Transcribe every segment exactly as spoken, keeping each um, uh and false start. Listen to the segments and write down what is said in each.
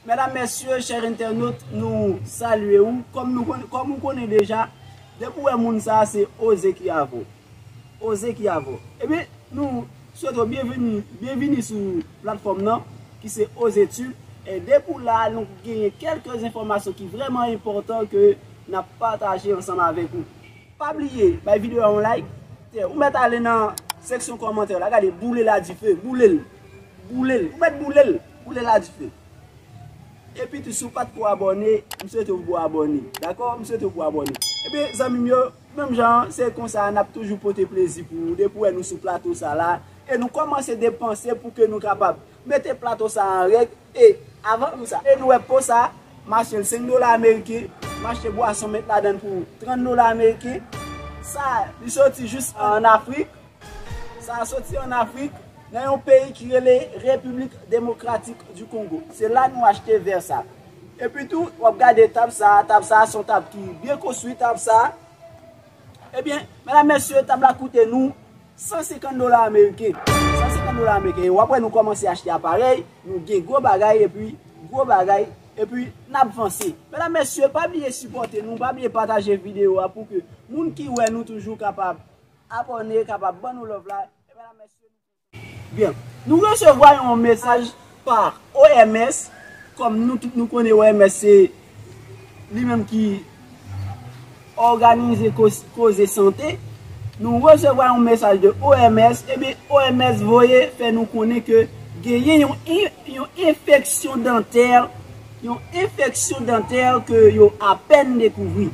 Medam, mesye, chè entènot, nou salye w. Kòm nou konn, kòm ou konnen deja, depi w wè moun sa a, se Oze ki avè w. Oze ki avè w. Ebyen, nou swete w byenveni, byenveni sou platfòm nan, ki se Oze Tube. E depi w la, nou genyen kèlke enfòmasyon ki vrèman enpòtan ke n ap pataje ansanm avèk ou. Pa bliye, bay videyo a yon like. Tè, ou mèt ale nan seksyon kòmantè la, gade, boule l a dife, boule l. Boule l. Ou mèt boule l, boule l a dife. Epi tou, si w pa t ko abòne, m swete w pou abòne. Dakò? M swete w pou abòne. Ebyen, zanmi m yo, menm jan an, se konsa n ap toujou pote plezi pou ou. Depi w wè nou sou plato sa la, e nou kòmanse depanse pou ke nou kapab mete plato sa an règ. E avan nou sa, e nou wè po sa, m achte l senk dola ameriken, m achte bwason m met ladan l pou trant dola ameriken. Sa, li soti jis ann Afrik. Sa soti ann Afrik, nan yon peyi ki rele Repiblik Demokratik di Kongo. Se la nou achte vè sa. Epi tou, w ap gade tab sa, tab sa se yon tab ki byen konstwi, tab sa. Ebyen, medam, mesye, tab la koute nou san senkant dola ameriken. San senkant dola ameriken. E w ap wè nou kòmanse achte aparèy, nou gen gwo bagay, epi gwo bagay, epi n ap vanse. Medam, mesye, pa bliye sipòte nou, pa bliye pataje videyo a pou ke moun ki wè nou toujou kapab abòne, kapab ban nou love la. E medam, mesye, byen, nou resevwa yon mesaj pa O M S, kòm nou tout nou konnen O M S se li menm ki òganize koz-, koze sante. Nou resevwa yon mesaj de O M S, ebyen O M S voye fè nou konnen ke genyen yon en-, yon enfeksyon dantè, yon enfeksyon dantè ke yo apèn dekouvri.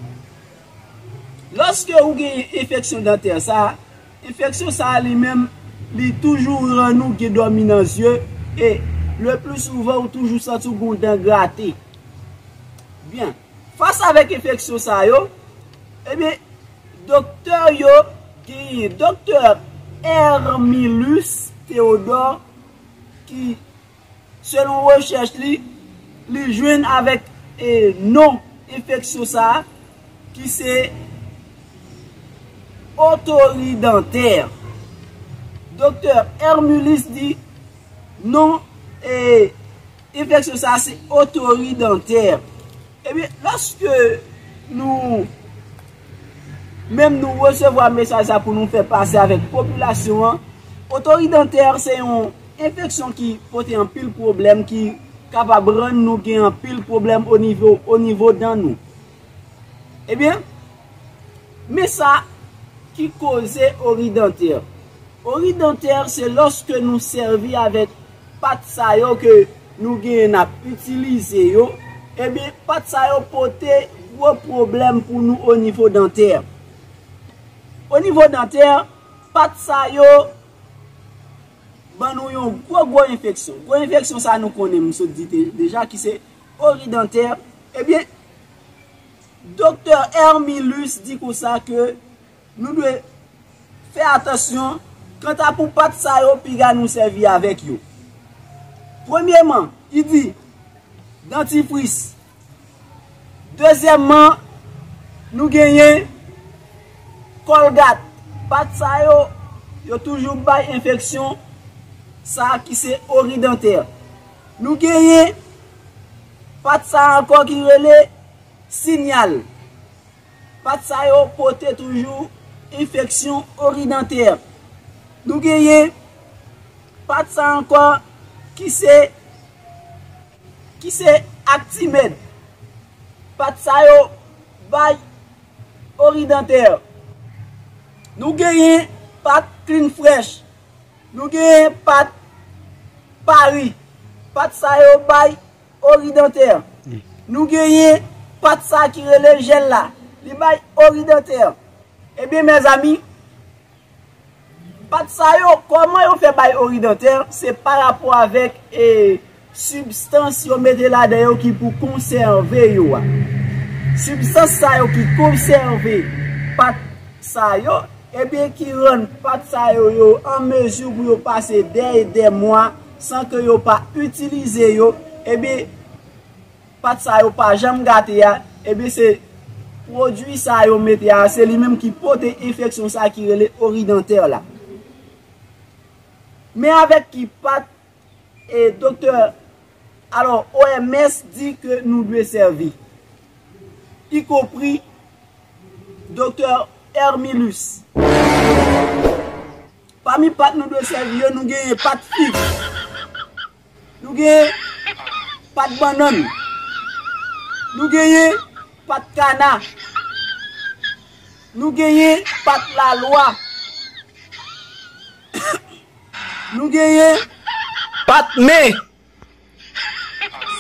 Lòske ou genyen enfeksyon dantè sa, enfeksyon sa a li menm, li toujou rann ou gen dòmi nan zye, e le pli souvan ou toujou santi w gen yon dan grate. Byen, fas avèk enfeksyon sa yo, ebyen, doktè yo genyen, doktè Hermilus Théodore, ki, selon rechèch li, li jwenn avèk, e, non enfeksyon sa a, ki se otoridantè. Doktè Hermilus di non, e, enfeksyon sa a se otoridantè. Ebyen, lòske nou menm nou resevwa mesaj sa pou nou fè pase avèk popilasyon an, otoridantè se yon enfeksyon ki pote anpil pwoblèm, ki kapab rann nou gen anpil pwoblèm o nivo, o nivo dan nou. Ebyen, men sa ki koze oridantè. Oridantè se lòske nou sèvi avèk pat sa yo ke nou genyen n ap itilize yo, ebyen, pat sa yo pote gwo pwoblèm pou nou o nivo dantè. O nivo dantè, pat sa yo ban nou yon gwo, gwo enfeksyon. Gwo enfeksyon sa nou konnen, m sot di te, deja, ki se oridantè. Ebyen, doktè Hermilus di konsa ke nou dwe fè atansyon kanta pou pat sa yo piga nou sèvi avèk yo. Premyèman, li di dantifris. Dezyèmman, nou genyen kòlgat. Pat sa yo, yo toujou bay enfeksyon sa ki se oridantè. Nou genyen pat sa ankò ki rele sinyal. Pat sa yo pote toujou enfeksyon oridantè. Nou genyen pat sa ankò ki se, ki se aktimèd. Pat sa yo bay oridantè. Nou genyen pat Clean Fresh. Nou genyen pat Paris. Pat sa yo bay oridantè. Nou genyen pat sa ki rele jèl la. Li bay oridantè. Ebyen, mezanmi, pat sa yo, kòman yo fè bay oridantè? Se pa rapò avèk, e, sibstans yo mete ladan yo ki pou konsève yo a. Sibstans sa yo ki konsève pat sa yo, ebyen, ki rann pat sa yo, yo an mezi pou yo pase dè e dè mwa san ke yo pa itilize yo, ebyen, pat sa yo pa janm gate a, ebyen, se pwodui sa yo mete a, se li menm ki pote enfeksyon sa ki rele oridantè la. Men avèk ki pat, e, doktè Alò, O M S di ke nou dwe sèvi, ikonpri Doktè Hermilus. Pami pat nou dwe sèvi yo, nou genyen pat fig. Nou genyen pat bannann. Nou genyen pat kana. Nou genyen pat lalwa. Nou genyen pat men.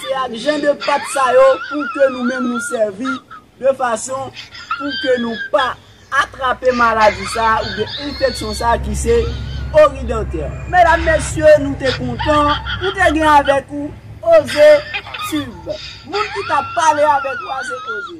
Se ak jan de pat sa yo pou ke nou menm nou sèvi de fason pou ke nou pa atrape maladi sa a oubyen enfeksyon sa a ki se oridantè. Medam, mesye, nou te kontan, nou te gen avèk ou Oze Tube. Moun ki t ap pale avèk ou a se Oze.